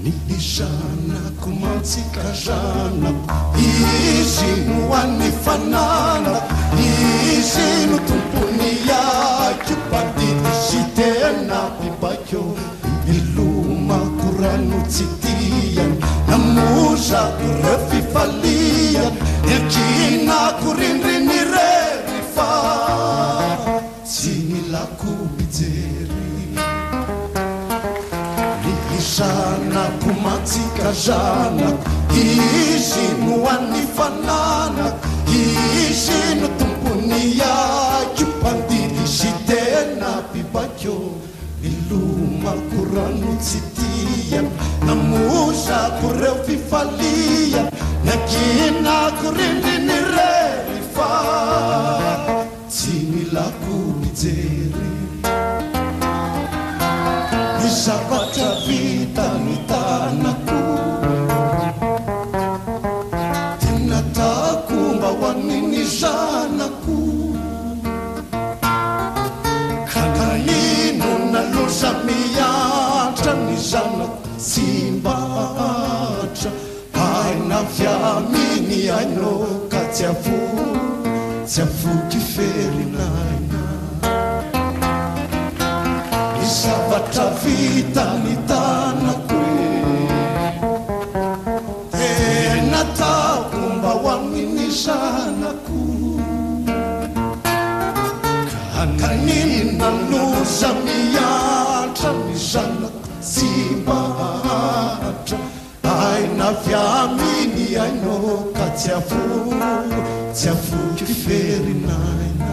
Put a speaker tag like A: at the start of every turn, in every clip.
A: Ny zanako mantsy ka zanako, izy no an'ny fananako, izy no tompon'ny aiko, mpandidy sy tena mpibaiko. Nilomako rano tsy tiany, namozako ireo fifaliany, niankinako rindriny irery fa tsy nilako mpijery. Ny zanako mantsy ka zanako, izy no an'ny fananako, izy no tompon'ny aiko, mpandidy sy tena mpibaiko. Nilomako rano tsy tiany, namozako ireo fifaliany, niankinako rindriny irery fa tsy nilako mpijery. Ny zavatra vita ny tanako dia nataoko mba ho an'ny zanako. Ka na inona loza miantra ny zanako tsy mba hatra. Aina avy aminy aino ka tsy avo tsy avoky ferin'aina. Ny zavatra vita ny tanako dia nataoko mba ho amin'ny zanako. Ka n'inona loza miantra ny zanako tsy mba hatra. Aina avy aminy aino ka tsy avo tsy avoky ferin'aina.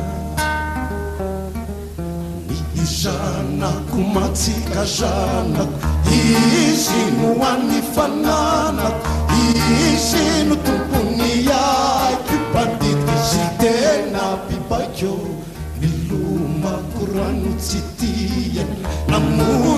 A: Ny zanako mantsy ka zanako, izy no an'ny fananako, izy no tompon'ny aiko, mpandidy sy tena mpibaiko. Nilomako rano tsy tiany, namoy.